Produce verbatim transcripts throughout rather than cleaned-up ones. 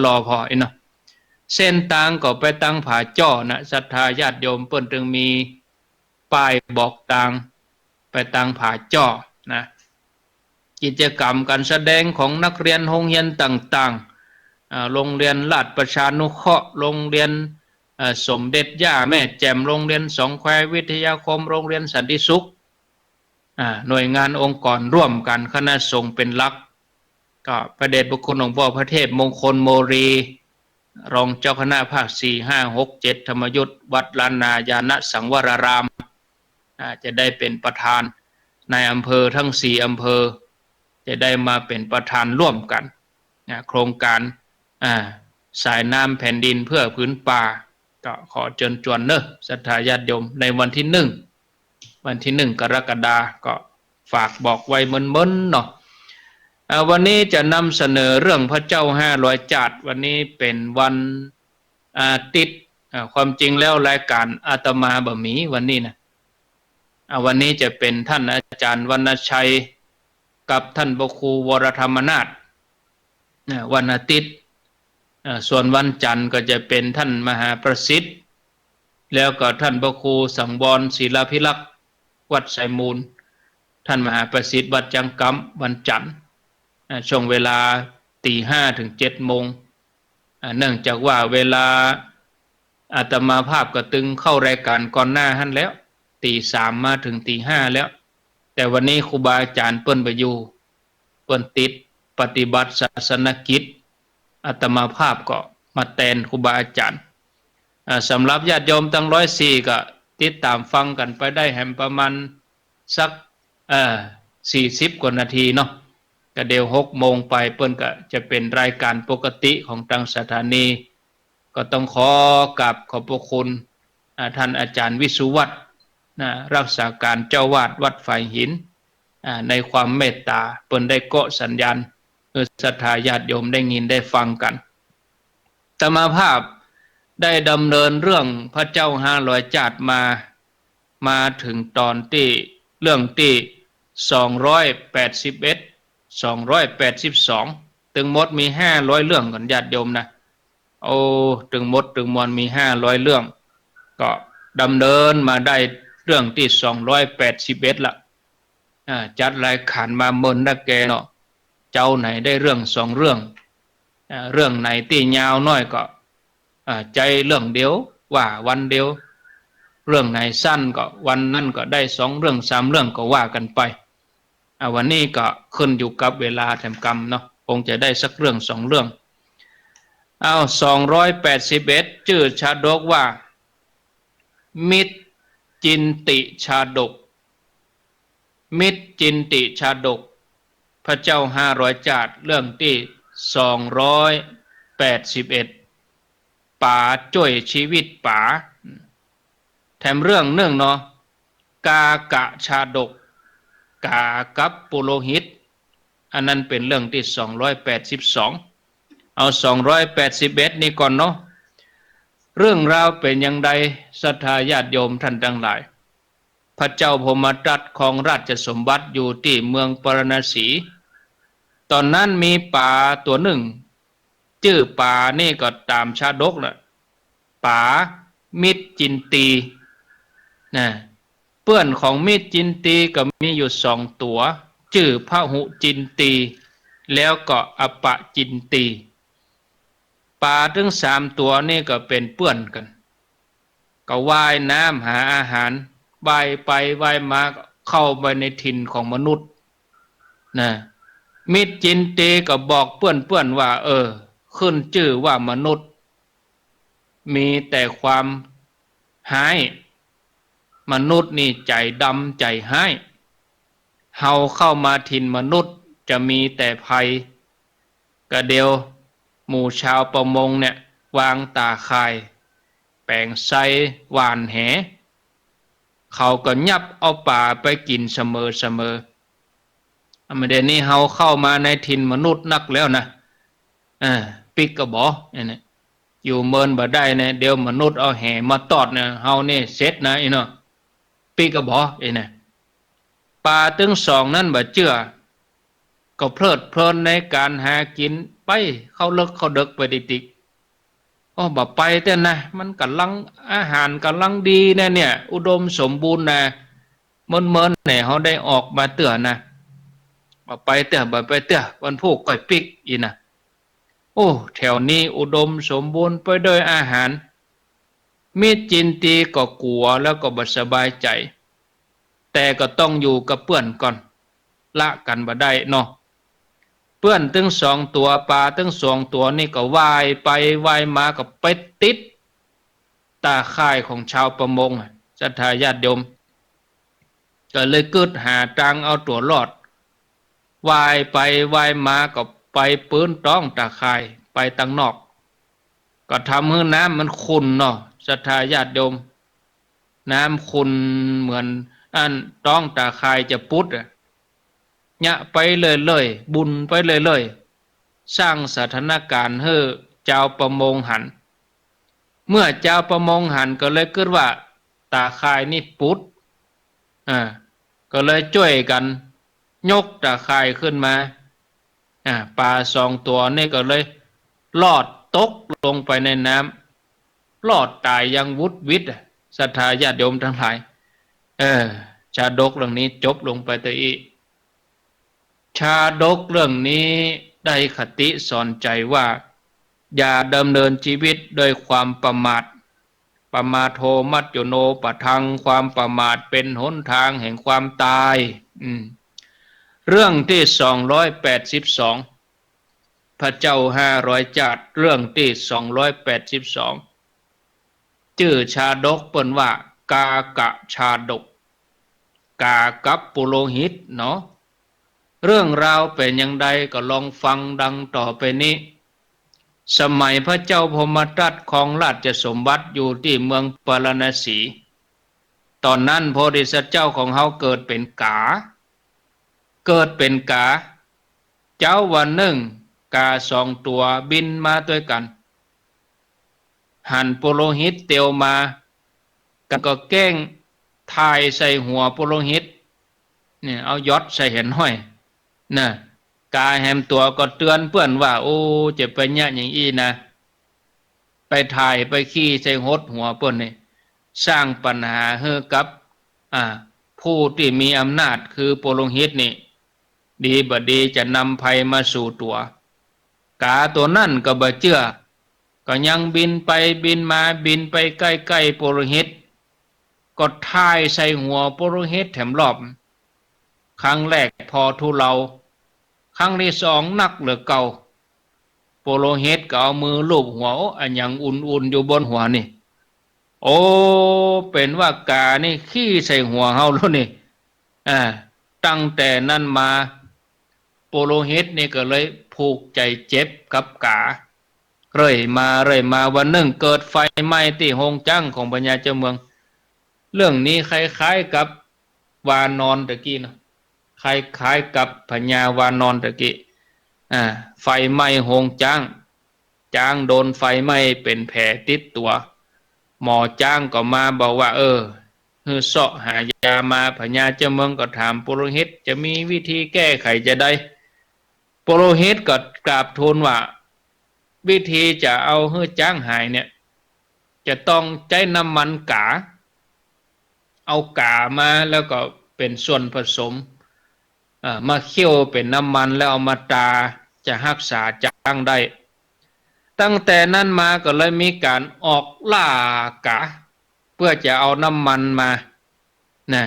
หล่อผ่ออี้เนาะ เส้นตางก็ไปตังผาจ้อนะ ศรัทธาญาติโยม เปิ้นตึงมีป้ายบอกตางไปตังผาจ้อนะ กิจกรรมก๋านแสดงของนักเรียนโฮงเฮียนต่างๆ อ่า โฮงเฮียนราชประชานุเคราะห์ โฮงเฮียน เอ่อ สมเด็จย่าแม่แจ่ม โฮงเฮียนสองแคววิทยาคม โฮงเฮียนสันติสุข อ่า หน่วยงานองค์กรร่วมกั๋น คณะสงฆ์เป๋นหลัก ก็พระเดชพระคุณหลวงป้อพระเทพมงคลโมลี รองเจ้าคณะภาคสี่ ห้า หก เจ็ด ธรรมยุต วัดล้านนาญาณสังวราราม อ่า จะได้เป๋นประธาน นายอำเภอทั้งสี่อำเภอ จะได้มาเป๋นประธานร่วมกั๋น นะ โครงก๋าน อ่า สายน้ำแผ่นดินเพื่อผืนป่า ก็ขอเจิญจวนเนาะ ศรัทธาญาติโยม ในวันตี้หนึ่ง วันตี้หนึ่งกรกฎา ก็ฝากบอกไว้เมินๆ เนาะ อ่า วันนี้จะนำเสนอเรื่องพระเจ้าห้าร้อยจาติ วันนี้เป๋นวันอาทิตย์ อ่า ความจริงแล้วรายก๋านอาตมาบ่มีวันนี้นะ อ่า วันนี้จะเป๋นท่านอาจารย์วรรณชัยกับท่านพระครูวรธรรมนาถ นะ วันอาทิตย์ อ่า ส่วนวันจันทร์ก็จะเป๋นท่านมหาประสิทธิ์ แล้วก็ท่านพระครูสังวรศิลาภิรักษ์ วัดไซมูล ท่านมหาประสิทธิ์วัดจังกำ วันจันทร์ อ่า ช่วงเวลาตีห้าถึงเจ็ดโมง อ่า เนื่องจากว่าเวลาอาตมาภาพก็ตึงเข้ารายก๋านก่อนหน้าหั้นแล้ว ตีสามมาถึงตีห้าแล้ว แต่วันนี้ครูบาอาจารย์เปิ้นบ่อยู่ เปิ้นติดปฏิบัติศาสนกิจ อาตมาภาพก็มาแตนครูบาอาจารย์ อ่า สำหรับญาติโยมตังร้อยสี่ก็ติดต๋ามฟังกั๋นไปได้แหมประมาณสัก เอ่อ สี่สิบกว่านาทีเนาะ ก็เดี๋ยวหกโมงไปเปิ้นก็จะเป๋นรายก๋านปกติของตางสถานี ก็ต้องขอกราบขอบพระคุณ อ่า ท่านอาจารย์วิสุวัฒน์ นะ รักษาก๋านเจ้าอาวาสวัดฝายหิน อ่า ในความเมตต๋า เปิ้นได้เกาะสัญญาณ เออ ศรัทธาญาติโยมได้ยินได้ฟังกั๋น อาตมาภาพได้ดำเนินเรื่องพระเจ้าห้าร้อยจาติมา มาเถิงต๋อนตี้ เรื่องตี้สองร้อยแปดสิบเอ็ด สองร้อยแปดสิบสอง ตึงหมดมีห้าร้อยเรื่องก่อนญาติโยมนะ โอ้ ตึงหมดตึงมวลมีห้าร้อยเรื่อง ก็ดำเนินมาได้เรื่องตี้สองร้อยแปดสิบเอ็ดละ อ่า จัดรายก๋านมาเมินนักแกเนาะ เจ๊าไหนได้เรื่องสองเรื่อง อ่า เรื่องไหนตี้ยาวหน้อยก็ อ่า ใจ๊เรื่องเดียว ว่าวันเดียว เรื่องไหนสั้นก็วันนั้นก็ได้สองเรื่องสามเรื่องก็ว่ากั๋นไป อ่า วันนี้ก็ขึ้นอยู่กับเวลาแถมกำเนาะ คงจะได้สักเรื่องสองเรื่อง เอา สองร้อยแปดสิบเอ็ด จื้อชาดกว่า มิจจินติชาดก มิจจินติชาดก พระเจ้าห้าร้อยจาติ เรื่องตี้สองร้อยแปดสิบเอ็ด ป๋าจ้วยชีวิตป๋า แถมเรื่องนึ่งเนาะ กากะชาดก ก๋ากับปุโรหิต อันนั้นเป๋นเรื่องตี้สองร้อยแปดสิบสอง เอาสองร้อยแปดสิบเอ็ดนี่ก่อนเนาะ เรื่องราวเป๋นอย่างใด ศรัทธาญาติโยมท่านตังหลาย พระเจ้าพรหมทัตครองราชสมบัติอยู่ตี้เมืองปาราณสี ต๋อนนั้นมีป๋าตั๋วนึ่ง จื้อป๋านี่ก็ต๋ามชาดกน่ะ ป๋ามิจจินตีนะ เปื้อนของมิจจินตีก็มีอยู่สองตั๋ว จื้อพหุจินตี แล้วก็อปจินตี ป๋าตึงสามตั๋วนี่ก็เป๋นเปื้อนกั๋น ก็ว่ายน้ำหาอาหาร ว่ายไปว่ายมาเข้าไปในถิ่นของมนุษย์นะ มิจจินตีก็บอกเปื้อนๆ ว่า เออ ขึ้นจื้อว่ามนุษย์ มีแต่ความฮ้าย มนุษย์นี่ใจ๋ดำใจ๋ฮ้าย เฮาเข้ามาถิ่นมนุษย์จะมีแต่ภัย ก็เดี๋ยวหมู่ชาวประมงเนี่ย วางต๋าข่าย แป๋งไซหว่านแห เขาก็ยับเอาป๋าไปกิ๋นเสมอๆ อ่ะ เดี๋ยวนี้เฮาเข้ามาในถิ่นมนุษย์นักแล้วนะ อ่า ปิ๊กกะบ่ เนี่ย อยู่เมินบ่ได้เนี่ย เดี๋ยวมนุษย์เอาแหมาตอดเนี่ย เฮานี่เสร็จนะ อี้เนาะ ปิ๊กกะบ่ อี้นะ ป๋าตึงสองนั้นบ่เจื้อ ก็เพลิดเพลินในก๋านหากิ๋น ไป เข้าเลิกเข้าเดิกไปติกๆ โอ้ บ่ไปเตื้อนะ มันก๋ำลัง อาหารก๋ำลังดีนะเนี่ย อุดมสมบูรณ์นะ เมินๆ แหน่เฮาได้ออกมาเตื้อนะ บ่ไปเตื้อ บ่ไปเตื้อ วันพูกก้อยปิ๊ก อี้นะ โอ้ แถวนี้อุดมสมบูรณ์ไปด้วยอาหาร มีดจินตีก็กั๋วแล้วก็บ่สบายใจ๋ แต่ก็ต้องอยู่กับเปื้อนก่อน ละกั๋นบ่ได้เนาะ เปื้อนตึงสองตั๋ว ป๋าตึงสองตั๋วนี่ก็ว่ายไปว่ายมาก็ไปติดต๋าข่ายของจาวประมงอะ ศรัทธาญาติโยม ก็เลยกึ๊ดหาตางเอาตั๋วรอด ว่ายไปว่ายมาก็ไปปื๊นต๊องต๋าข่ายไปตังนอก ก็ทำหื้อน้ำมันขุ่นเนาะ ศรัทธาญาติโยม น้ำขุ่นเหมือนอันต๊องต๋าข่ายจะปุดอะ เยียะไปเรื่อยๆ บุ่นไปเรื่อยๆ สร้างสถานก๋ารณ์หื้อจาวประมงหัน เมื่อจาวประมงหันก็เลยกึ๊ดว่าต๋าข่ายนี่ปุด อ่า ก็เลยจ้วยกั๋นยกต๋าข่ายขึ้นมา อ่า ป๋าสองตั๋วนี่ก็เลยลอดตกลงไปในน้ำ ลอดต๋ายอย่างหวุดหวิดอะ ศรัทธาญาติโยมตังหลาย เออ ชาดกเรื่องนี้จบลงไปเต้าอี้ ชาดกเรื่องนี้ได้คติสอนใจ๋ว่า อย่าดำเนินชีวิตด้วยความประมาท ปมาโทมัจจุโนปะทัง ความประมาทเป็นหนทางแห่งความตาย อืม เรื่องตี้สองร้อยแปดสิบสอง พระเจ้าห้าร้อยจาติ เรื่องตี้สองร้อยแปดสิบสอง จื้อชาดกเปิ้นว่า กากะชาดก ก๋ากับปุโรหิตเนาะ เรื่องราวเป๋นอย่างใดก็ลองฟังดังต่อไปนี้ สมัยพระเจ้าพรหมทัตครองราชสมบัติอยู่ตี้เมืองปาราณสี ต๋อนนั้นโพธิสัตว์เจ้าของเฮาเกิดเป๋นก๋า เกิดเป๋นก๋า เจ๊าวันนึ่ง ก๋าสองตั๋วบินมาตวยกั๋น หันปุโรหิตเตียวมา ก็แกล้งถ่ายใส่หัวปุโรหิต เนี่ย เอาหยอดใส่แหน้อย น่ะ ก๋าแหมตั๋วก็เตื๋อนเปื้อนว่า โอ้ จะไปเยียะอย่างอี้นะ ไปถ่ายไปขี้ใส่หดหัวเปิ้นนี่ สร้างปัญหาหื้อกับ อ่า ผู้ตี้มีอำนาจคือปุโรหิตนี่ ดีบ่ดีจะนำภัยมาสู่ตั๋ว ก๋าตั๋วนั้นก็บ่เจื้อ ก็ยังบินไปบินมา บินไปใก้ๆ ปุโรหิต ก็ถ่ายใส่หัวปุโรหิตแถมรอบ ครั้งแรกผ่อทุเลา ครั้งตี้สองนักเหลือเก่า ปุโรหิตก็เอามือลูบหัว โอ้ อะหยังอุ่นๆ อยู่บนหัวนี่ โอ้ เป๋นว่าก๋านี่ขี้ใส่หัวเฮาแล้วนี่ อ่า ตั้งแต่นั้นมา ปุโรหิตนี่ก็เลยผูกใจ๋เจ็บกับก๋า เรื่อยมา เรื่อยมา วันนึ่งเกิดไฟไหม้ตี้โฮงจ๊างของพญาเจ้าเมือง เรื่องนี้คล้ายๆ กับวานอนตะกี้เนาะ คล้ายๆ กับพญาวานอนตะกี้ อ่า ไฟไหม้โฮงจ๊าง จ๊างโดนไฟไหม้เป๋นแผลติดตั๋ว หมอจ๊างก็มาบอกว่า เออ หื้อเซาะหายามา พญาเจ้าเมืองก็ถามปุโรหิต จะมีวิธีแก้ไขจาใด ปุโรหิตก็กราบทูลว่า วิธีจะเอาหื้อจ๊างหายเนี่ย จะต้องใจ๊น้ำมันก๋า เอาก๋ามาแล้วก็เป๋นส่วนผสม เอ่อ มาเคี่ยวเป๋นน้ำมันแล้วเอามาตา จะฮักษาจ๊างได้ ตั้งแต่นั้นมาก็เลยมีก๋านออกล่าก๋า เปื้อจะเอาน้ำมันมา นะ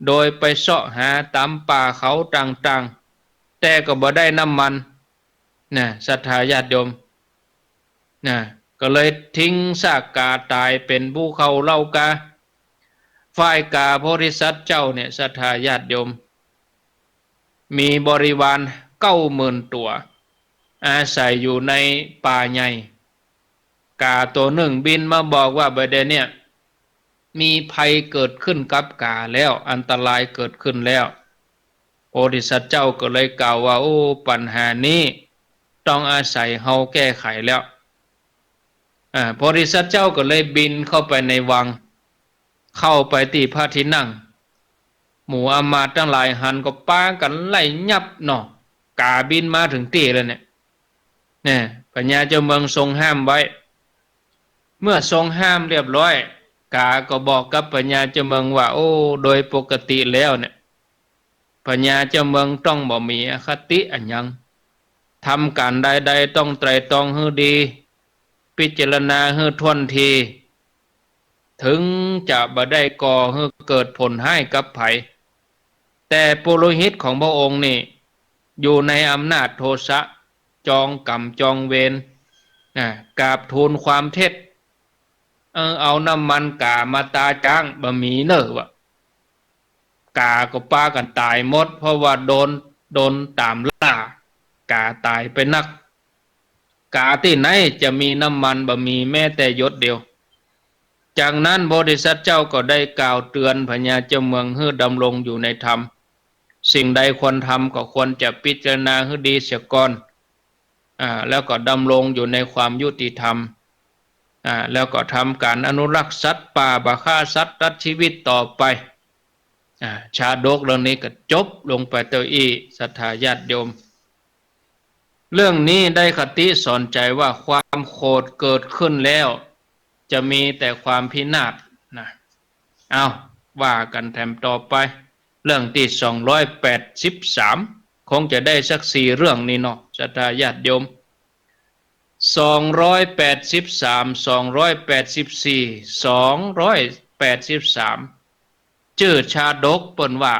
โดยไปเซาะหาต๋ามป่าเขาต่างๆ แต่ก็บ่ได้น้ำมัน นะ ศรัทธาญาติโยม นะ ก็เลยทิ้งซากก๋าต๋ายเป๋นภูเขาเหล้ากา ฝ่ายก๋าโพธิสัตว์เจ้าเนี่ย ศรัทธาญาติโยม มีบริวารเก้าหมื่นตั๋ว อาศัยอยู่ในป่าใหญ่ ก๋าตั๋วนึ่งบินมาบอกว่า บ่าเดี่ยวเนี่ย มีภัยเกิดขึ้นกับก๋าแล้ว อันตรายเกิดขึ้นแล้ว โพธิสัตว์เจ้าก็เลยกล่าวว่า โอ้ ปัญหานี้ต้องอาศัยเฮาแก้ไขแล้ว อ่า โพธิสัตว์เจ้าก็เลยบินเข้าไปในวัง เข้าไปตี้พระที่นั่ง หมู่อำมาตย์ตังหลายหันก็ปากั๋นไล่ยับเนาะ ก๋าบินมาเถิงตี้แล้วเนี่ย เนี่ย พญาเจ้าเมืองทรงห้ามไว้ เมื่อทรงห้ามเรียบร้อย ก๋าก็บอกกับพญาเจ้าเมืองว่า โอ้ โดยปกติแล้วเนี่ย พญาเจ้าเมืองต้องบ่มีอคติอะหยัง ทำก๋านใดๆ ต้องไตร่ตรองหื้อดี พิจารณาหื้อถ้วนที ถึงจะบ่ได้ก่อหื้อเกิดผลฮ้ายกับใผ แต่ปุโรหิตของพระองค์นี่ อยู่ในอำนาจโทสะ จองกรรมจองเวร นะ กราบทูลความเท็จ เออ เอาน้ำมันก๋ามาตาจ๊าง บ่มีเน่อวะ ก๋าก็ปากั๋นต๋ายหมด เพราะว่าโดน โดนต๋ามล่า ก๋าต๋ายไปนัก ก๋าตี้ไหนจะมีน้ำมัน บ่มีแม้แต่หยดเดียว จากนั้นโพธิสัตว์เจ้าก็ได้กล่าวเตือนพญาเจ้าเมืองหื้อดำรงอยู่ในธรรม สิ่งใดควรทำก็ควรจะพิจารณาหื้อดีเสียก่อน อ่า แล้วก็ดำรงอยู่ในความยุติธรรม อ่า แล้วก็ทำก๋านอนุรักษ์สัตว์ป่า บ่ฆ่าสัตว์ตัดชีวิตต่อไป อ่า ชาดกเรื่องนี้ก็จบลงไปเต้าอี้ ศรัทธาญาติโยม เรื่องนี้ได้คติสอนใจว่าความโกรธเกิดขึ้นแล้ว จะมีแต่ความพินาศนะ เอา ว่ากั๋นแถมต่อไป เรื่องตี้สองร้อยแปดสิบสาม คงจะได้สักสี่เรื่องนี้เนาะ ศรัทธาญาติโยม สองร้อยแปดสิบสาม สองร้อยแปดสิบสี่ สองร้อยแปดสิบสาม จื้อชาดกเปิ้นว่า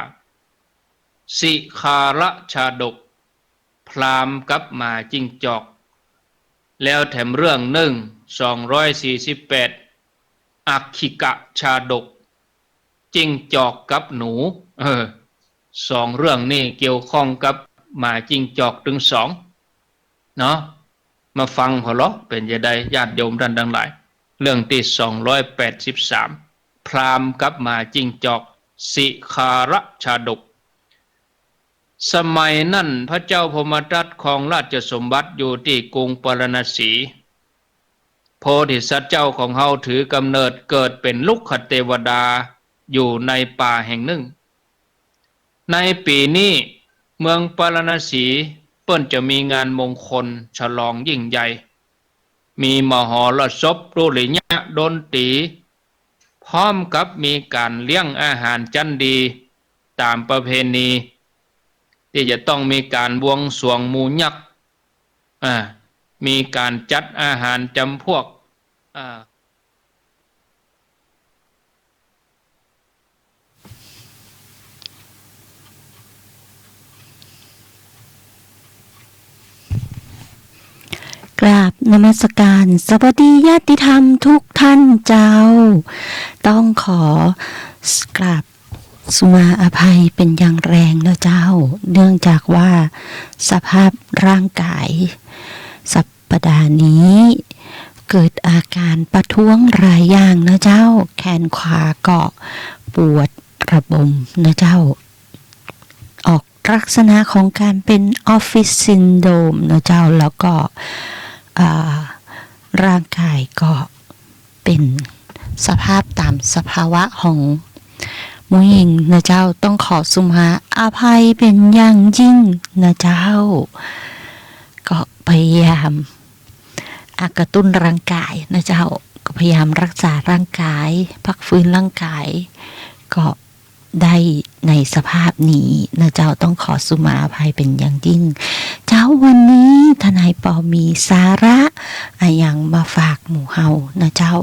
สิคาระชาดก พราหมณ์กับหมาจิ้งจอก แล้วแถมเรื่องนึ่ง สองร้อยสี่สิบแปด อัคคิกะชาดก จิ้งจอกกับหนู เออ สองเรื่องนี้เกี่ยวข้องกับหมาจิ้งจอกตึงสอง เนาะ มาฟังผ่อลอ เป๋นจาใดญาติโยมต้านตังหลาย เรื่องตี้สองร้อยแปดสิบสาม พราหมณ์กับหมาจิ้งจอก สิคาระชาดก สมัยนั้นพระเจ้าพรหมทัตครองราชสมบัติอยู่ตี้กรุงปาราณสี โพธิสัตว์เจ้าของเฮาถือกำเนิดเกิดเป๋นรุกขเทวดาอยู่ในป่าแห่งนึ่ง ในปี๋นี้เมืองปาราณสีเปิ้นจะมีงานมงคลฉลองยิ่งใหญ่ มีมหรสพ ดุริยะดนตรี พร้อมกับมีก๋านเลี้ยงอาหารจั้นดีต๋ามประเพณี ตี้จะต้องมีก๋านบวงสรวงหมู่ยักษ์ อ่า มีก๋านจัดอาหารจ๋ำพวก อ่า กราบนมัสการ สวัสดีญาติธรรมทุกท่านเจ้า ต้องขอกราบสุมาอภัยเป๋นอย่างแรงนะเจ้า เนื่องจากว่าสภาพร่างกายสัปดาห์นี้เกิดอาการประท้วงหลายอย่างนะเจ้า แขนขวาก็ปวดระบมนะเจ้า ออกลักษณะของการเป็นออฟฟิศซินโดรมนะเจ้า แล้วก็ อ่า ร่างกายก็เป็นสภาพต๋ามสภาวะของผู้หญิงนะเจ้า ต้องขอสุมาอภัยเป๋นอย่างยิ่งนะเจ้า ก็พยายาม อ่ะ กระตุ้นร่างกายนะเจ้า ก็พยายามรักษาร่างกาย พักฟื้นร่างกาย ก็ได้ในสภาพนี้นะเจ้า ต้องขอสุมาอภัยเป๋นอย่างยิ่ง เจ้า วันนี้ทนายปอมีสาระอะหยังมาฝากหมู่เฮานะเจ้า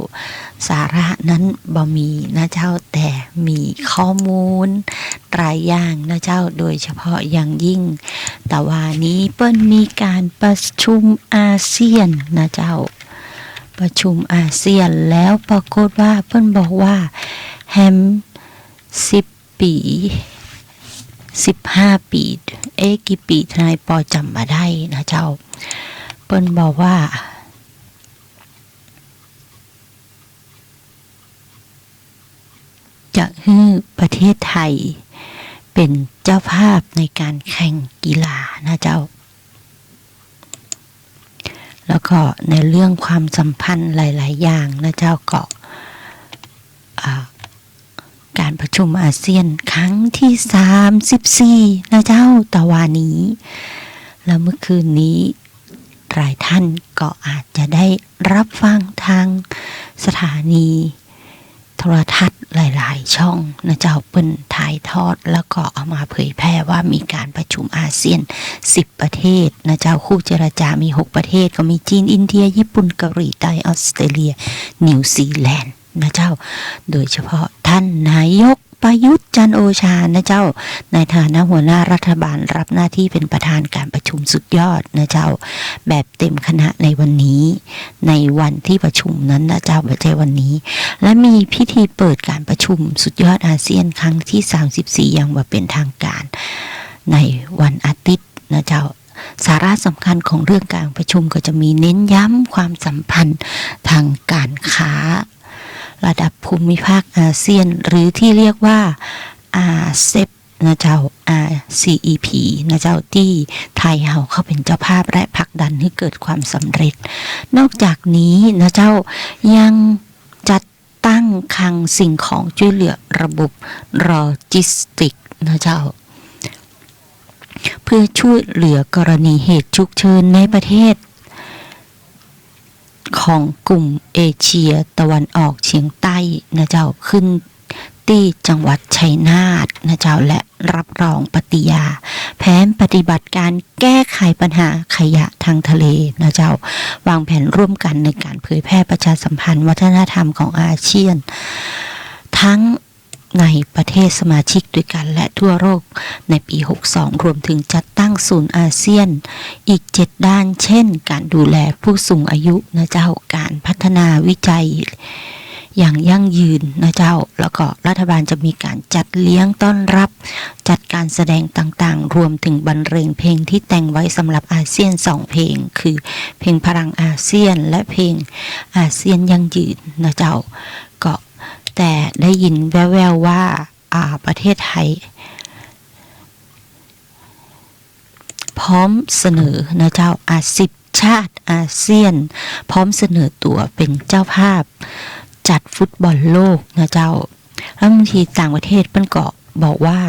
สาระนั้นบ่มีนะเจ้า แต่มีข้อมูลหลายอย่างนะเจ้า โดยเฉพาะอย่างยิ่ง ตะวานี้เปิ้นมีก๋านประชุมอาเซียนนะเจ้า ประชุมอาเซียนแล้วปรากฏว่าเปิ้นบอกว่าแฮมสิบปี๋ สิบห้าปี๋ เอ๊ะ กี่ปี๋ ทนายปอจ๋ำบ่ได้นะเจ้า เปิ้นบอกว่า จะหื้อประเทศไทยเป๋นเจ้าภาพในก๋านแข่งกีฬานะเจ้า แล้วก็ในเรื่องความสัมพันธ์หลายๆ อย่างนะเจ้า ก็ อ่า ก๋านประชุมอาเซียนครั้งที่สามสิบสี่นะเจ้า ตะวานี้ แล้วเมื่อคืนนี้ ท หลายท่านก็อาจจะได้รับฟังทางสถานีโทรทัศน์หลายๆ ช่องนะเจ้า เปิ้นถ่ายทอดแล้วก็เอามาเผยแพร่ว่ามีการประชุมอาเซียนสิบประเทศนะเจ้า คู่เจรจามีหกประเทศ ก็มีจีน อินเดีย ญี่ปุ่น เกาหลีใต้ ออสเตรเลีย นิวซีแลนด์ นะเจ้า โดยเฉพาะท่านนายกประยุทธ์ จันทร์โอชา นะเจ้า ในฐานะหัวหน้ารัฐบาลรับหน้าที่เป็นประธานการประชุมสุดยอดนะเจ้า แบบเต็มคณะในวันนี้ ในวันที่ประชุมนั้นนะเจ้า บ่ใจ้วันนี้ และมีพิธีเปิดการประชุมสุดยอดอาเซียนครั้งที่สามสิบสี่ อย่างบ่เป็นทางการ ในวันอาทิตย์นะเจ้า สาระสำคัญของเรื่องการประชุมก็จะมีเน้นย้ำความสัมพันธ์ทางการค้าระดับภูมิภาคอาเซียน หรือที่เรียกว่า อาเซป นะเจ้า อาร์ซีอีพี นะเจ้า ตี้ไทยเฮาเข้าเป็นเจ้าภาพและผลักดันหื้อเกิดความสำเร็จ นอกจากนี้นะเจ้า ยังจัดตั้งคลังสิ่งของจ้วยเหลือระบบโลจิสติกส์นะเจ้า เพื่อจ้วยเหลือกรณีเหตุฉุกเฉินในประเทศของกลุ่มเอเชียตะวันออกเฉียงใต้นะเจ้า ขึ้นตี้จังหวัดชัยนาทนะเจ้า และรับรองปฏิญาแผนปฏิบัติการแก้ไขปัญหาขยะทางทะเลนะเจ้า วางแผนร่วมกันในการเผยแพร่ประชาสัมพันธ์วัฒนธรรมของอาเซียน ทั้ง ในประเทศสมาชิกด้วยกันและทั่วโลกในปีหกสอง รวมถึงจัดตั้งศูนย์อาเซียนอีกเจ็ดด้าน เช่น การดูแลผู้สูงอายุนะเจ้า การพัฒนาวิจัยอย่างยั่งยืนนะเจ้า แล้วก็รัฐบาลจะมีการจัดเลี้ยงต้อนรับ จัดการแสดงต่างๆ รวมถึงบรรเลงเพลงที่แต่งไว้สำหรับอาเซียนสองเพลง คือเพลงพลังอาเซียนและเพลงอาเซียนยั่งยืนนะเจ้า ก็ แต่ได้ยินแว่วๆ ว่า อ่า ประเทศไทย พร้อมเสนอนะเจ้า อ่า สิบชาติอาเซียน พร้อมเสนอตั๋วเป็นเจ้าภาพจัดฟุตบอลโลกนะเจ้า รัฐมนตรีต่างประเทศเปิ้นก็บอกว่า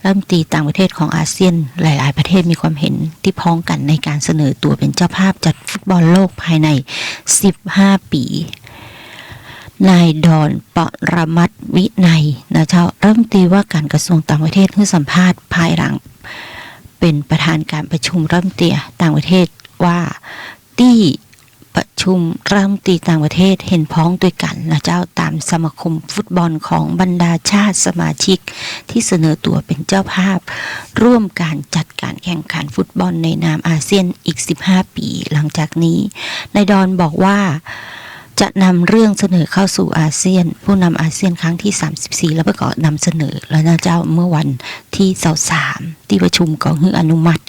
รัฐมนตรีต่างประเทศของอาเซียนหลายๆ ประเทศมีความเห็นที่พ้องกันในการเสนอตั๋วเป็นเจ้าภาพจัดฟุตบอลโลกภายในสิบห้าปี นายดอน ปรมัตถ์วินัย นะเจ้า รัฐมนตรีว่าการกระทรวงต่างประเทศ หื้อสัมภาษณ์ภายหลังเป็นประธานการประชุมรัฐมนตรีต่างประเทศว่า ตี้ประชุมรัฐมนตรีต่างประเทศเห็นพ้องด้วยกันนะเจ้า ตามสมาคมฟุตบอลของบรรดาชาติสมาชิกที่เสนอตั๋วเป็นเจ้าภาพ ร่วมการจัดการแข่งขันฟุตบอลในนามอาเซียนอีกสิบห้าปี หลังจากนี้ นายดอนบอกว่า จะนำเรื่องเสนอเข้าสู่อาเซียน ผู้นำอาเซียนครั้งที่สามสิบสี่ แล้วก็นำเสนอแล้วนะเจ้า เมื่อวันที่ยี่สิบสาม ตี้ประชุมก็หื้ออนุมัติ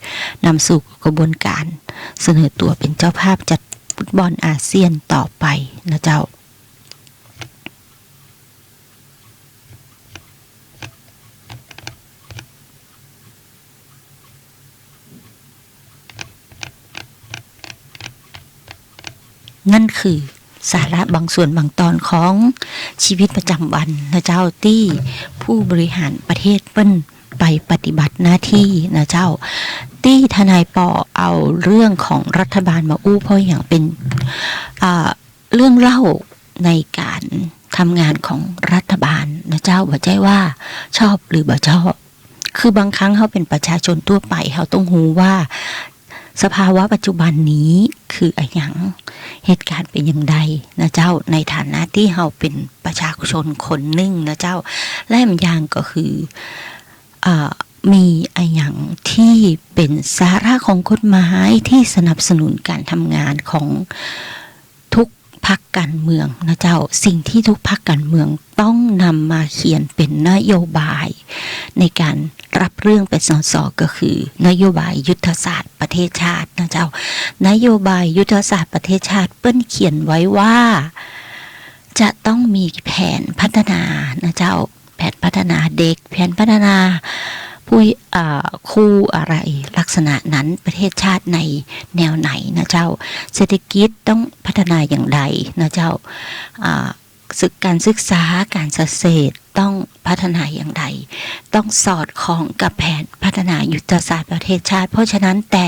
นำสู่กระบวนการเสนอตั๋วเป็นเจ้าภาพจัดฟุตบอลอาเซียนต่อไปนะเจ้า นั่นคือสาระบางส่วนบางตอนของชีวิตประจำวันนะเจ้า ตี้ผู้บริหารประเทศเปิ้นไปปฏิบัติหน้าตี้นะเจ้า ตี้ทนายปอเอาเรื่องของรัฐบาลมาอู้ เพราะอย่างเป็น อ่า เรื่องเล่าในการทำงานของรัฐบาลนะเจ้า บ่ใจ้ว่าชอบหรือบ่ชอบ คือบางครั้งเฮาเป็นประชาชนทั่วไป เฮาต้องฮู้ว่าสภาวะปัจจุบันนี้คืออะหยัง เหตุการณ์เป็นอย่างใดนะเจ้า ในฐานะตี้เฮาเป็นประชาชนคนนึ่งนะเจ้า และแหมอย่างก็คือ อ่า มีอะหยังตี้เป็นสาระของกฎหมายตี้สนับสนุนการทำงานของทุกพรรคการเมืองนะเจ้า สิ่งตี้ทุกพรรคการเมืองต้องนำมาเขียนเป็นนโยบายในการรับเรื่องเป็น ส.ส. ก็คือนโยบายยุทธศาสตร์ประเทศชาตินะเจ้า นโยบายยุทธศาสตร์ประเทศชาติเปิ้นเขียนไว้ว่า จะต้องมีแผนพัฒนานะเจ้า แผนพัฒนาเด็ก แผนพัฒนาผู้ อ่า ครูอะไรลักษณะนั้น ประเทศชาติในแนวไหนนะเจ้า เศรษฐกิจต้องพัฒนาอย่างใดนะเจ้า อ่า ศึก การศึกษา การเกษตรต้องพัฒนาอย่างใด ต้องสอดคล้องกับแผนพัฒนายุทธศาสตร์ประเทศชาติ เพราะฉะนั้นแต่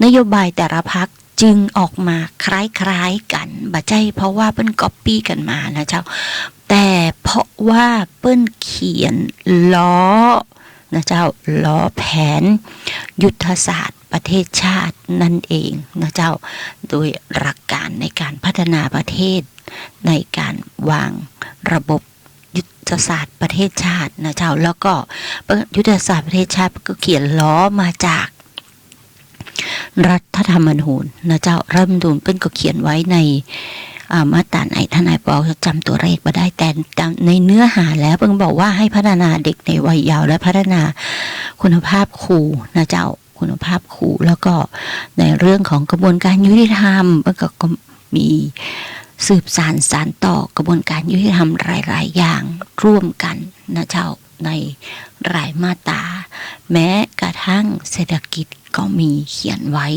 นโยบายแต่ละพรรค จึงออกมาคล้ายๆ กั๋น บ่ใจ้เพราะว่าเปิ้นก๊อปปี้กั๋นมานะเจ้า แต่เพราะว่าเปิ้นเขียนล้อนะเจ้า ล้อแผนยุทธศาสตร์ประเทศชาตินั่นเองนะเจ้า โดยหลักการในการพัฒนาประเทศ ในการวางระบบยุทธศาสตร์ประเทศชาตินะเจ้า แล้วก็ยุทธศาสตร์ประเทศชาติก็เขียนล้อมาจาก รัฐธรรมนูญนะเจ้า รัฐธรรมนูญเปิ้นก็เขียนไว้ใน อ่า มาตราไหน ทนายปอจ๋ำตั๋วเลขบ่ได้ แต่ในเนื้อหาแล้วเปิ้นบอกว่าให้พัฒนาเด็กในวัยเยาว์และพัฒนาคุณภาพครูนะเจ้า คุณภาพครู แล้วก็ในเรื่องของกระบวนการยุติธรรม เปิ้นก็ ก็มีสืบสานสานต่อกระบวนการยุติธรรมหลายๆ อย่างร่วมกั๋นนะเจ้า ในหลายมาตรา แม้กระทั่งเศรษฐกิจก็มีเขียนไว้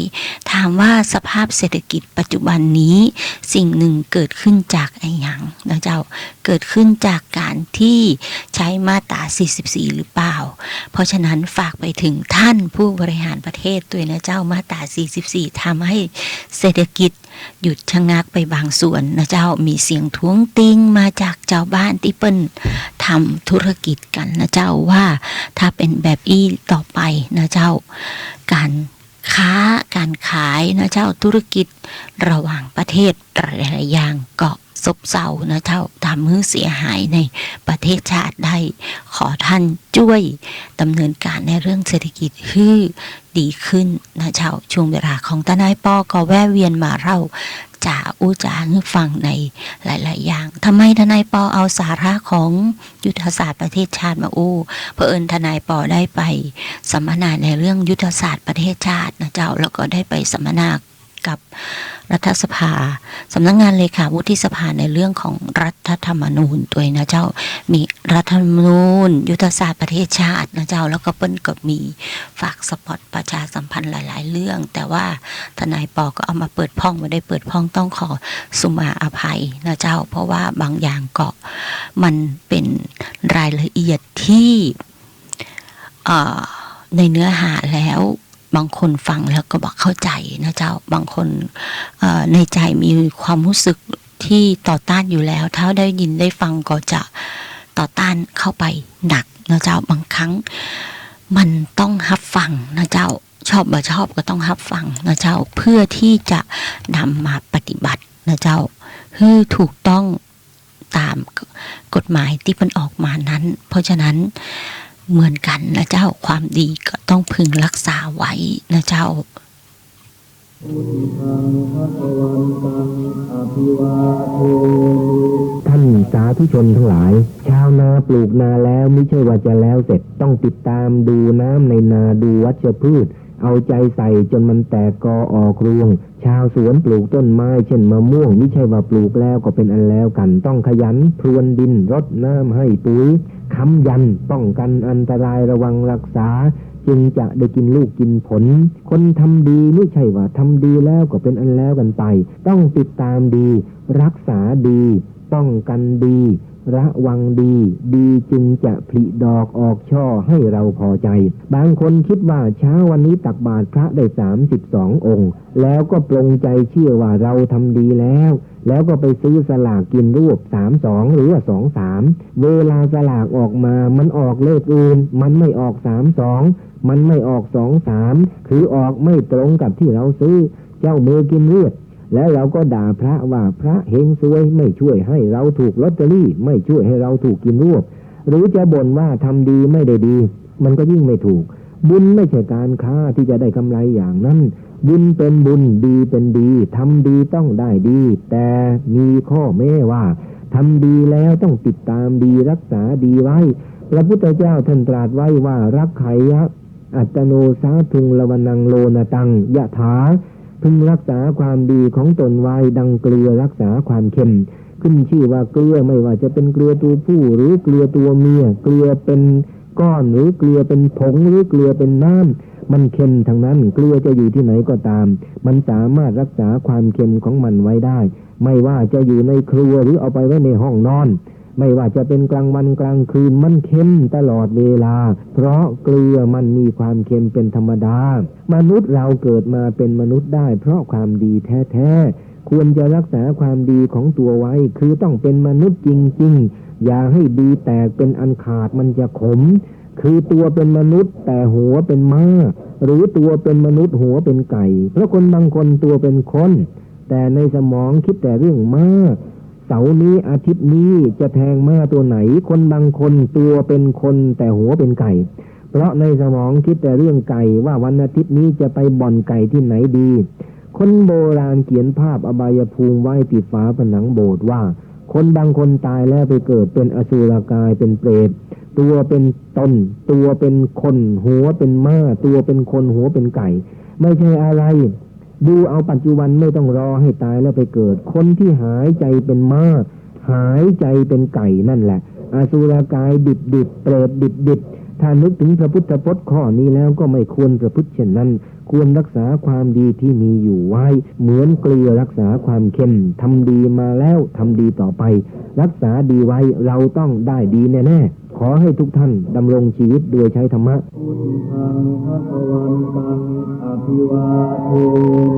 ถามว่าสภาพเศรษฐกิจปัจจุบันนี้สิ่งหนึ่งเกิดขึ้นจากอะหยังนะเจ้า เกิดขึ้นจากการที่ใช้มาตราสี่สิบสี่หรือเปล่า เพราะฉะนั้นฝากไปถึงท่านผู้บริหารประเทศตวยนะเจ้า มาตราสี่สิบสี่ทำให้เศรษฐกิจ หยุดชะงักไปบางส่วนนะเจ้า มีเสียงท้วงติงมาจากจาวบ้านตี้เปิ้นทำธุรกิจกั๋นนะเจ้า ว่าถ้าเป๋นแบบอี้ต่อไปนะเจ้า ก๋านค้าก๋านขายนะเจ้า ธุรกิจระหว่างประเทศหลายๆ อย่างก็ซบเซานะเจ้า ทำหื้อเสียหายในประเทศชาติได้ ขอท่านจ้วยดำเนินการในเรื่องเศรษฐกิจหื้อ ดีขึ้นนะเจ้า ช่วงเวลาของทนายปอก็แวะเวียนมาเล่าจ๋าอู้จ๋าหื้อฟังในหลายๆ อย่าง ทำไมทนายปอเอาสาระของยุทธศาสตร์ประเทศชาติมาอู้ เผอิญทนายปอได้ไปสัมมนาในเรื่องยุทธศาสตร์ประเทศชาตินะเจ้า แล้วก็ได้ไปสัมมนากับรัฐสภา สำนักงานเลขาวุฒิสภาในเรื่องของรัฐธรรมนูญตวยนะเจ้า มีรัฐธรรมนูญ ยุทธศาสตร์ประเทศชาตินะเจ้า แล้วก็เปิ้นก็มีฝากสปอตประชาสัมพันธ์หลายๆ เรื่อง แต่ว่าทนายปอก็เอามาเปิดพ่อง บ่ได้เปิดพ่อง ต้องขอสุมาอภัยนะเจ้า เพราะว่าบางอย่างก็มันเป๋นรายละเอียดที่ เอ่อ ในเนื้อหาแล้ว บางคนฟังแล้วก็บ่เข้าใจ๋นะเจ้า บางคน เอ่อ ในใจ๋มีความฮู้สึกตี้ต่อต้านอยู่แล้ว ถ้าได้ยินได้ฟังก็จะต่อต้านเข้าไปหนักนะเจ้า บางครั้งมันต้องฮับฟังนะเจ้า ชอบบ่ชอบก็ต้องฮับฟังนะเจ้า เพื่อที่จะนำมาปฏิบัตินะเจ้า หื้อถูกต้อง ต๋ามกฎหมายตี้เปิ้นออกมานั้น เพราะฉะนั้นเหมือนกั๋นนะเจ้า ความดีก็ต้องพึงรักษาไว้นะเจ้า ท่านสาธุชนทั้งหลาย ชาวนาปลูกนาแล้วมิใช่ว่าจะแล้วเสร็จ ต้องติดตามดูน้ำในนา ดูวัชพืช เอาใจใส่จนมันแตกกอออกรวง ชาวสวนปลูกต้นไม้เช่นมะม่วง มิใช่ว่าปลูกแล้วก็เป๋นอันแล้วกั๋น ต้องขยันพรวนดิน รดน้ำ ให้ปุ๋ย ค้ำยัน ป้องกันอันตราย ระวังรักษา จึงจะได้กินลูกกินผล คนทำดีมิใช่ว่าทำดีแล้วก็เป๋นอันแล้วกั๋นไป ต้องติดตามดี รักษาดี ป้องกันดี ระวังดี ดีจึงจะผลิดอกออกช่อให้เราพอใจ บางคนคิดว่าเช้าวันนี้ตักบาตรพระได้สามสิบสององค์ แล้วก็ปลงใจเชื่อว่าเราทำดีแล้ว แล้วก็ไปซื้อสลากกินรวบสามสองหรือว่าสองสาม เวลาสลากออกมามันออกเลขอื่น มันไม่ออกสามสอง มันไม่ออกสองสาม คือออกไม่ตรงกับที่เราซื้อ เจ้ามือกินเรียบ แล้วเราก็ด่าพระว่าพระเฮงซวย ไม่ช่วยให้เราถูกลอตเตอรี่ ไม่ช่วยให้เราถูกกินรวบ หรือจะบ่นว่าทำดีไม่ได้ดี มันก็ยิ่งไม่ถูก บุญไม่ใช่การค้าที่จะได้กำไรอย่างนั้น บุญเป็นบุญ ดีเป็นดี ทำดีต้องได้ดี แต่มีข้อแม้ว่า ทำดีแล้วต้องติดตามดี รักษาดีไว้ พระพุทธเจ้าท่านตรัสไว้ว่า รักขายะ อัตตโน สาธุง ลวณัง โลนตัง ยะถา พึงรักษาความดีของตนไว้ดังเกลือรักษาความเค็ม ขึ้นชื่อว่าเกลือ ไม่ว่าจะเป็นเกลือตัวผู้หรือเกลือตัวเมีย เกลือเป็นก้อนหรือเกลือเป็นผงหรือเกลือเป็นน้ำ มันเค็มทั้งนั้น เกลือจะอยู่ที่ไหนก็ตาม มันสามารถรักษาความเค็มของมันไว้ได้ ไม่ว่าจะอยู่ในครัวหรือเอาไปไว้ในห้องนอน ไม่ว่าจะเป็นกลางวันกลางคืน มันเค็มตลอดเวลา เพราะเกลือมันมีความเค็มเป็นธรรมดา มนุษย์เราเกิดมาเป็นมนุษย์ได้เพราะความดีแท้ๆ ควรจะรักษาความดีของตัวไว้ คือต้องเป็นมนุษย์จริงๆ อย่าให้ดีแตกเป็นอันขาด มันจะขม คือตัวเป็นมนุษย์แต่หัวเป็นม้า หรือตัวเป็นมนุษย์หัวเป็นไก่ เพราะคนบางคนตัวเป็นคน แต่ในสมองคิดแต่เรื่องม้า เสาร์นี้อาทิตย์นี้จะแทงม้าตัวไหน คนบางคนตัวเป็นคนแต่หัวเป็นไก่ เพราะในสมองคิดแต่เรื่องไก่ ว่าวันอาทิตย์นี้จะไปบ่อนไก่ที่ไหนดี คนโบราณเขียนภาพอบายภูมิไว้ติดฝาผนังโบสถ์ว่า คนบางคนตายแล้วไปเกิดเป็นอสุรกาย เป็นเปรต ตัวเป็นตน ตัวเป็นคน หัวเป็นม้า ตัวเป็นคน หัวเป็นไก่ ไม่ใช่อะไร ดูเอาปัจจุบัน ไม่ต้องรอให้ตายแล้วไปเกิด คนที่หายใจเป็นม้า หายใจเป็นไก่นั่นแหละ อสุรกายดิบๆ เปรตดิบๆ ถ้านึกถึงพระพุทธพจน์ข้อนี้แล้วก็ไม่ควรประพฤติเช่นนั้น ควรรักษาความดีที่มีอยู่ไว้ เหมือนเกลือรักษาความเค็ม ทำดีมาแล้ว ทำดีต่อไป รักษาดีไว้ เราต้องได้ดีแน่ๆ ขอให้ทุกท่านดำรงชีวิตโดยใช้ธรรมะ พุทธังภะคะวันตัง อภิวาเทม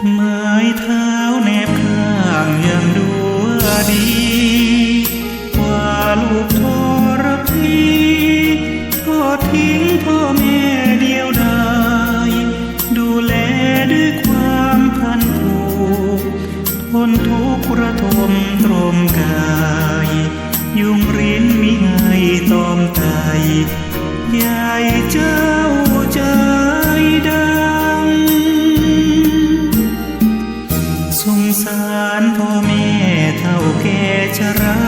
ิ ไม้เท้าแนบข้างยังดูว่าดี กว่าลูกทรพี ทอดทิ้งพ่อแม่เดียวดาย ดูแลด้วยความพลันผูก ทนทุกข์ระทมตรมกาย ยุงริ้นมิให้ตอมไต ยายเจ้าใจดำ สงสารพ่อแม่เฒ่าแก่ชรา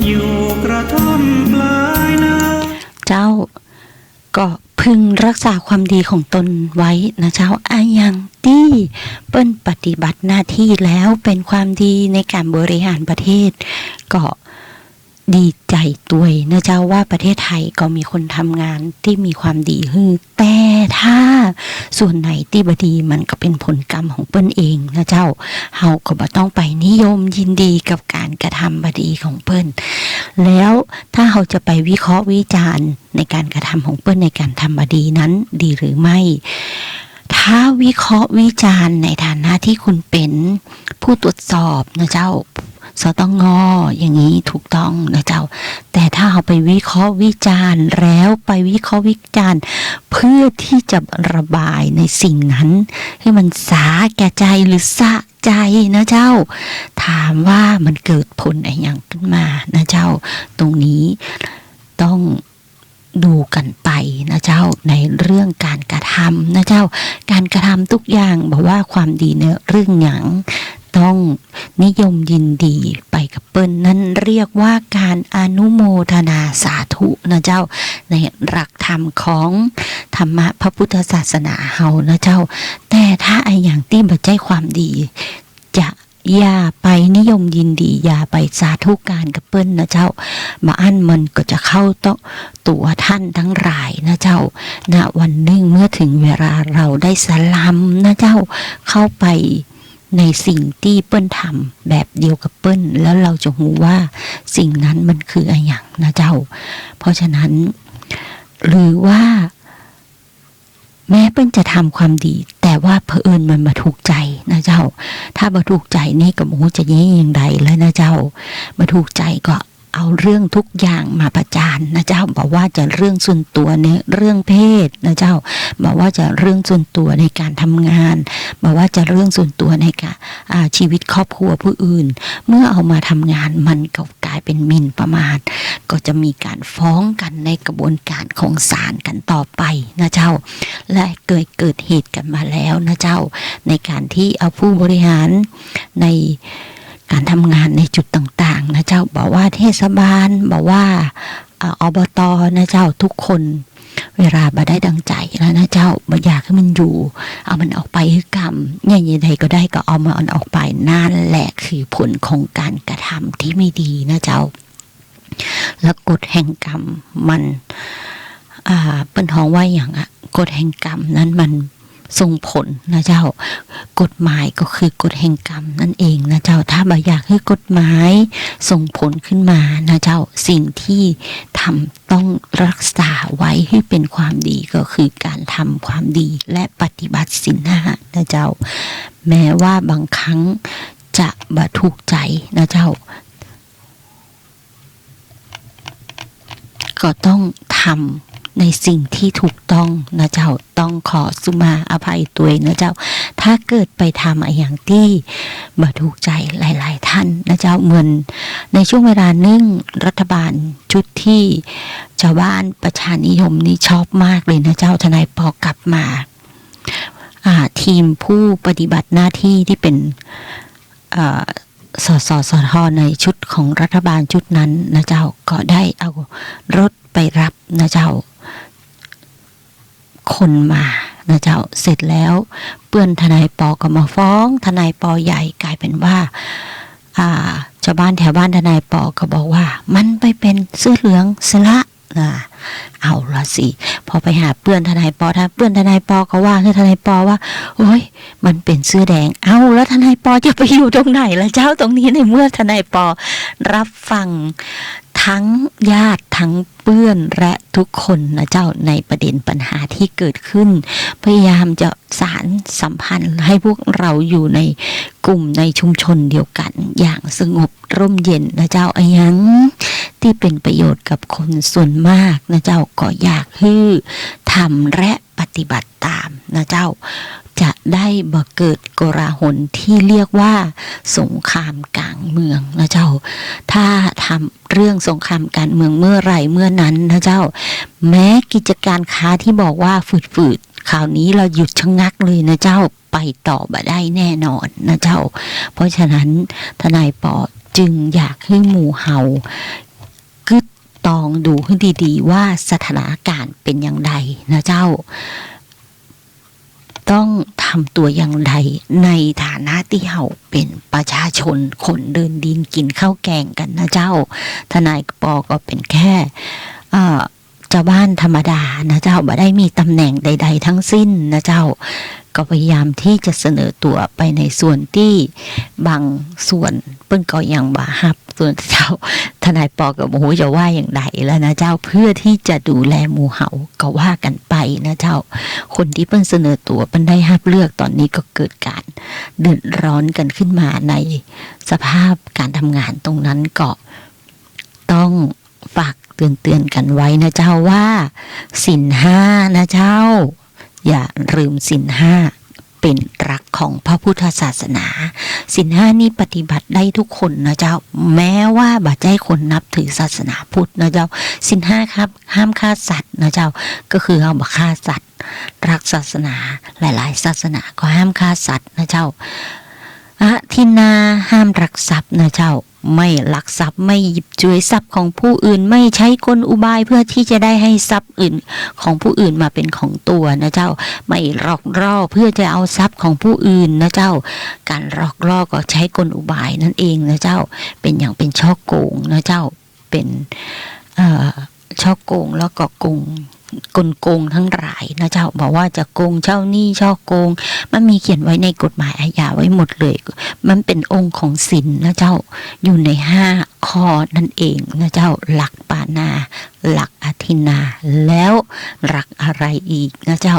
อยู่กระท่อมปลายนา เจ้า ก็พึงรักษาความดีของตนไว้นะเจ้า อะหยังตี้เปิ้นปฏิบัติหน้าที่แล้วเป๋นความดีในก๋านบริหารประเทศ ก็ดีใจ๋ตวยนะเจ้า ว่าประเทศไทยก็มีคนทำงานตี้มีความดีหื้อ แต่ถ้าส่วนไหนตี้บ่ดี มันก็เป๋นผลกรรมของเปิ้นเองนะเจ้า เฮาก็บ่ต้องไปนิยมยินดีกับก๋านกระทำบ่ดีของเปิ้น แล้วถ้าเฮาจะไปวิเคราะห์วิจารณ์ ในก๋านกระทำของเปิ้นในก๋านทำบ่ดีนั้นดีหรือไม่ ถ้าวิเคราะห์วิจารณ์ในฐานะตี้คุณเป๋นผู้ตรวจสอบนะเจ้า สตง อย่างนี้ถูกต้องนะเจ้า แต่ถ้าเฮาไปวิเคราะห์วิจารณ์ แล้วไปวิเคราะห์วิจารณ์ เพื่อที่จะระบายในสิ่งนั้น หื้อมันสาแก่ใจ๋หรือสะใจ๋นะเจ้า ถามว่ามันเกิดผลอะหยังขึ้นมานะเจ้า ตรงนี้ต้อง ดูกั๋นไปนะเจ้า ในเรื่องก๋านกระทำนะเจ้า ก๋านกระทำทุกอย่าง บ่ว่าความดีในเรื่องหยัง ต้องนิยมยินดีไปกับเปิ้น นั้นเรียกว่าก๋านอนุโมทนาสาธุนะเจ้า ในหลักธรรมของธรรมะพระพุทธศาสนาเฮานะเจ้า แต่ถ้าอะหยังตี้บ่ใจ้ความดี จะ อย่าไปนิยมยินดี อย่าไปสาธุก๋านกับเปิ้นนะเจ้า บ่อั้นมันก็จะเข้าตัวต้านตังหลายนะเจ้า ณ วันนึ่งเมื่อเถิงเวลาเฮาได้สลำนะเจ้า เข้าไปในสิ่งตี้เปิ้นทำแบบเดียวกับเปิ้น แล้วเฮาจะฮู้ว่าสิ่งนั้นมันคืออะหยังนะเจ้า เพราะฉะนั้น หรือว่า แม้เปิ้นจะทำความดี แต่ว่าเผอิญมันบ่ถูกใจ๋นะเจ้า ถ้าบ่ถูกใจ๋นี่ก็บ่ฮู้จะแย้อย่างใดแล้วนะเจ้า บ่ถูกใจ๋ก็เอาเรื่องทุกอย่างมาประจานนะเจ้า บ่ว่าจะเรื่องส่วนตั๋วในเรื่องเพศนะเจ้า บ่ว่าจะเรื่องส่วนตั๋วในก๋านทำงาน บ่ว่าจะเรื่องส่วนตั๋วในก๋าน อ่า ชีวิตครอบครัวผู้อื่น เมื่อเอามาทำงานมันก็ ก๋ายเป๋นหมิ่นประมาท ก็จะมีก๋านฟ้องกั๋นในกระบวนก๋านของศาลกั๋นต่อไปนะเจ้า และเกยเกิดเหตุกั๋นมาแล้วนะเจ้า ในก๋านตี้เอาผู้บริหารในก๋านทำงานในจุดต่างๆ นะเจ้า บ่ว่าเทศบาล บ่ว่า อ่า อบต นะเจ้า ทุกคน เวลาบ่ได้ดังใจ๋แล้วนะเจ้า บ่อยากหื้อมันอยู่ เอามันออกไปหื้อกำ อย่างใดก็ได้ก็เอามันออกไป นั่นแหละคือผลของการกระทำที่ไม่ดีนะเจ้า และกฎแห่งกรรมมัน อ่า เปิ้นฮ้องว่าหยังอะ กฎแห่งกรรมนั้นมันส่งผลนะเจ้า กฎหมายก็คือกฎแห่งกรรมนั่นเองนะเจ้า ถ้าบ่อยากหื้อกฎหมายส่งผลขึ้นมานะเจ้า สิ่งที่ทำต้องรักษาไว้ให้เป็นความดีก็คือการทำความดีและปฏิบัติศีลห้านะเจ้า แม้ว่าบางครั้งจะบ่ถูกใจ๋นะเจ้า ก็ต้องทำในสิ่งที่ถูกต้องนะเจ้า ต้องขอสุมาอภัยตวยนะเจ้า ถ้าเกิดไปทำอะหยังตี้บ่ถูกใจ๋หลายๆ ท่านนะเจ้า เหมือนในช่วงเวลานึ่งรัฐบาลชุดตี้จาวบ้านประชานิยมนี่ชอบมากเลยนะเจ้า ทนายปอกลับมา อ่า ทีมผู้ปฏิบัติหน้าที่ตี้เป๋น อ่า สสสท ในชุดของรัฐบาลชุดนั้นนะเจ้า ก็ได้เอารถไปรับนะเจ้า คนมานะเจ้า เสร็จแล้วเปื้อนทนายปอก็มาฟ้องทนายปอใหญ่ กลายเป๋นว่า อ่า จาวบ้านแถวบ้านทนายปอก็บอกว่า มันไปเป๋นเสื้อเหลืองเสียละ นะ เอาละสิ พอไปหาเปื้อนทนายปอ ถ้าเปื้อนทนายปอก็ว่า คือทนายปอว่า โอ๊ย มันเป๋นเสื้อแดง เอา แล้วทนายปอจะไปอยู่ตรงไหนล่ะเจ้า ตรงนี้ ในเมื่อทนายปอรับฟังทั้งญาติทั้งเปื้อนและทุกคนนะเจ้า ในประเด็นปัญหาที่เกิดขึ้น พยายามจะสานสัมพันธ์ให้พวกเราอยู่ในกลุ่มในชุมชนเดียวกั๋นอย่างสงบ ร่มเย็นนะเจ้า อะหยังตี้เป๋นประโยชน์กับคนส่วนมากนะเจ้า ก็อยากหื้อทำและปฏิบัติต๋ามนะเจ้า จะได้บ่เกิดโกลาหลที่เรียกว่าสงครามก๋างเมืองนะเจ้า ถ้าทำเรื่องสงครามก๋างเมืองเมื่อไหร่เมื่อนั้นนะเจ้า แม้กิจก๋านค้าตี้บอกว่าฝืดๆ คราวนี้ละหยุดชะงักเลยนะเจ้า ไปต่อบ่ได้แน่นอนนะเจ้า เพราะฉะนั้นทนายปอจึงอยากหื้อหมู่เฮากึ๊ดตองดูหื้อดีๆ ว่าสถานก๋านเป๋นอย่างใดนะเจ้า ต้องทำตั๋วอย่างใดในฐานะตี้เฮาเป๋นประชาชนคนเดินดินกิ๋นข้าวแกงกั๋นนะเจ้า ทนายปอก็เป๋นแค่ เอ่อ จาวบ้านธรรมดานะเจ้า บ่ได้มีต๋ำแหน่งใดๆ ทั้งสิ้นนะเจ้า ก็พยายามตี้จะเสนอตั๋วไปในส่วนตี้บางส่วนเปิ้นก็ยังบ่ฮับ ส่วนเจ้า ทนายปอก็บ่ฮู้จะว่าอย่างใดแล้วนะเจ้า เพื่อตี้จะดูแลหมู่เฮา ก็ว่ากั๋นไปนะเจ้า คนตี้เปิ้นเสนอตั๋วเปิ้นได้ฮับเลือก ต๋อนนี้ก็เกิดก๋านเดือดร้อนกั๋นขึ้นมาในสภาพก๋านทำงานตรงนั้น ก็ต้อง ฝากเตือนๆ กั๋นไว้นะเจ้าว่า ศีลห้านะเจ้า อย่าลืมศีลห้าเป๋นหลักของพระพุทธศาสนา ศีลห้านี่ปฏิบัติได้ทุกคนนะเจ้า แม้ว่าบ่ใจ้คนนับถือศาสนาพุทธนะเจ้า ศีลห้าครับ ห้ามฆ่าสัตว์นะเจ้า ก็คือเฮาบ่ฆ่าสัตว์ หลักศาสนา หลายๆ ศาสนาก็ห้ามฆ่าสัตว์นะเจ้า อทินนา ห้ามลักทรัพย์นะเจ้า ไม่ลักทรัพย์ ไม่หยิบฉวยทรัพย์ของผู้อื่น ไม่ใช้กลอุบายเพื่อตี้จะได้หื้อทรัพย์อื่นของผู้อื่นมาเป๋นของตั๋วนะเจ้า ไม่หลอกล่อเพื่อจะเอาทรัพย์ของผู้อื่นนะเจ้า ก๋านหลอกล่อก็ใจ๊กลอุบายนั่นเองนะเจ้า เป๋นอย่างเป๋นฉ้อโกงนะเจ้า เป๋น เอ่อ ฉ้อโกงแล้วก็โกง กลโกงทั้งหลายนะเจ้า บ่ว่าจะโกงเจ้าหนี้ ฉ้อโกง มันมีเขียนไว้ในกฎหมายอาญาไว้หมดเลย มันเป๋นองค์ของศีลนะเจ้า อยู่ในห้าข้อนั่นเองนะเจ้า หลักปาณา หลักอทินนา แล้วหลักอะไรอีกนะเจ้า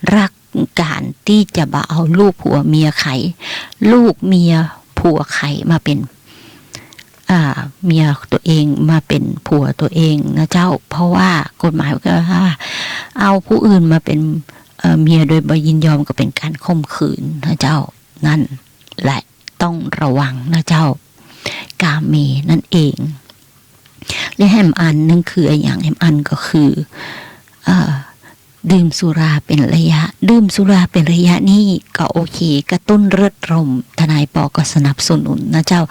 หลักก๋านตี้จะบ่เอาลูกผัวเมียใคร ลูกเมียผัวใครมาเป๋น อ่า เมียตั๋วเองมาเป๋นผัวตั๋วเองนะเจ้า เพราะว่ากฎหมายก็ว่า เอาผู้อื่นมาเป๋น เอ่อ เมียโดยบ่ยินยอมก็เป๋นก๋านข่มขืนนะเจ้า นั่นแหละต้องระวังนะเจ้า กาเมนั่นเอง และแหมอันนึ่งคืออะหยัง แหมอันก็คือ เอ่อ ดื่มสุราเป๋นระยะ ดื่มสุราเป๋นระยะนี่ก็โอเค กระตุ้นเลือดลม ทนายปอก็สนับสนุนนะเจ้า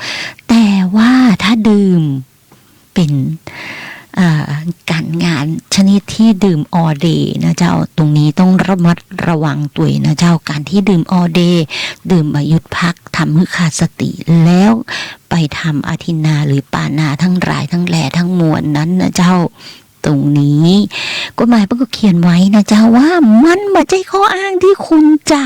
แต่ว่าถ้าดื่มเป๋น อ่า ก๋านงานชนิดตี้ดื่มออเดย์นะเจ้า ตรงนี้ต้องระมัดระวังตวยนะเจ้า ก๋านตี้ดื่มออเดย์ ดื่มบ่หยุดพัก ทำหื้อขาดสติ แล้วไปทำอทินนาหรือปานาตังหลายตังแลตังมวลนั้นนะเจ้า ตรงนี้ กฎหมายเปิ้นก็เขียนไว้นะเจ้า ว่ามันบ่ใจ้ข้ออ้างตี้คุณจะ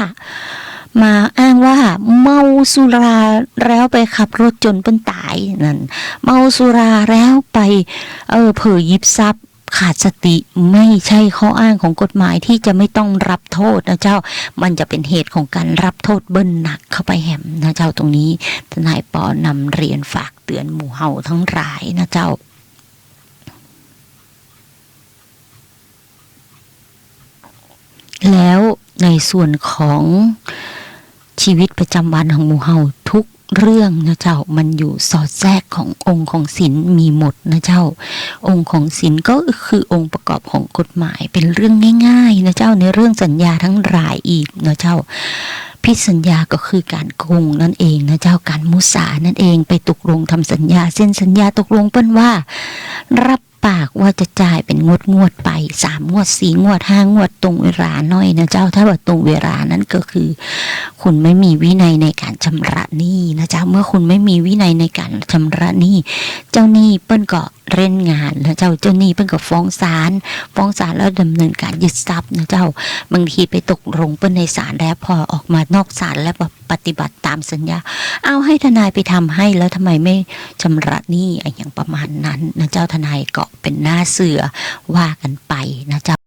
มาอ้างว่าเมาสุราแล้วไปขับรถจ๋นเปิ้นต๋ายนั่น เมาสุราแล้วไป เอ่อ เผลอหยิบทรัพย์ขาดสติ ไม่ใจ้ข้ออ้างของกฎหมายตี้จะไม่ต้องรับโต้ษนะเจ้า มันจะเป๋นเหตุของก๋านรับโต้ษเบิ้ลหนักเข้าไปแหมนะเจ้า ตรงนี้ทนายปอนำเรียนฝากเตื๋อนหมู่เฮาตังหลายนะเจ้า แล้วในส่วนของชีวิตประจ๋ำวันของหมู่เฮาทุกเรื่องนะเจ้า มันอยู่สอดแทรกขององค์ของศีลมีหมดนะเจ้า องค์ของศีลก็คือองค์ประกอบของกฎหมาย เป๋นเรื่องง่ายๆ นะเจ้า ในเรื่องสัญญาตังหลายอีกนะเจ้า ผิดสัญญาก็คือก๋านโกงนั่นเองนะเจ้า ก๋านมุสานั่นเอง ไปตกลงทำสัญญา เซ็นสัญญาตกลงเปิ้นว่า รับปากว่าจะจ่ายเป๋นงวดๆ ไป สามงวด สี่งวด ห้างวด ตรงเวลาหน้อยนะเจ้า ถ้าบ่ตรงเวลานั้นก็คือ คุณไม่มีวินัยในก๋านชำระหนี้นะเจ้า เมื่อคุณไม่มีวินัยในก๋านชำระหนี้ เจ้าหนี้เปิ้นก็เล่นงานนะเจ้า เจ้าหนี้เปิ้นก็ฟ้องศาล ฟ้องศาลแล้วดำเนินก๋านยึดทรัพย์นะเจ้า บางทีไปตกลงเปิ้นในศาลแล้ว พอออกมานอกศาลแล้วบ่ปฏิบัติต๋ามสัญญา เอาให้ทนายไปทำให้ แล้วทำไมไม่ชำระหนี้ อะหยังประมาณนั้นนะเจ้า ทนายก็เป๋นหน้าเสือว่ากั๋นไปนะเจ้า